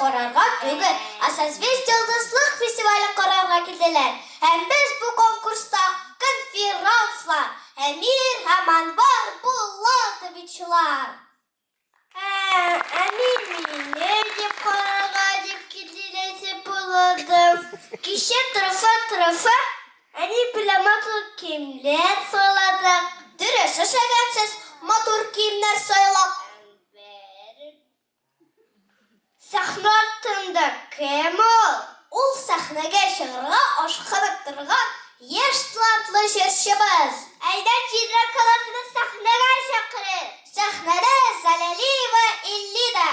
карарга түгел, ә Созвездие-Йолдызлык фестивален карарга килделәр. Һәм без бу конкурста конферанслар, Әмир һәм Анвар Булатовичлар. Ә, ә мин мине дип карарга дип килделәр дип уйладым. Кичә тырыша-тырыша әни белән матур киемнәр сайладык. Дөрес эшләгәнсез, матур киемнәр сайлап. Әнвәр. Сәхнә артында кем ул? Ул сәхнәгә чыгарга ашкынып торган яшь талантлы җырчыбыз. Әйдә тизрәк аларны сәхнәгә чакырыйк. Сәхнәдә Залялиева Эллида.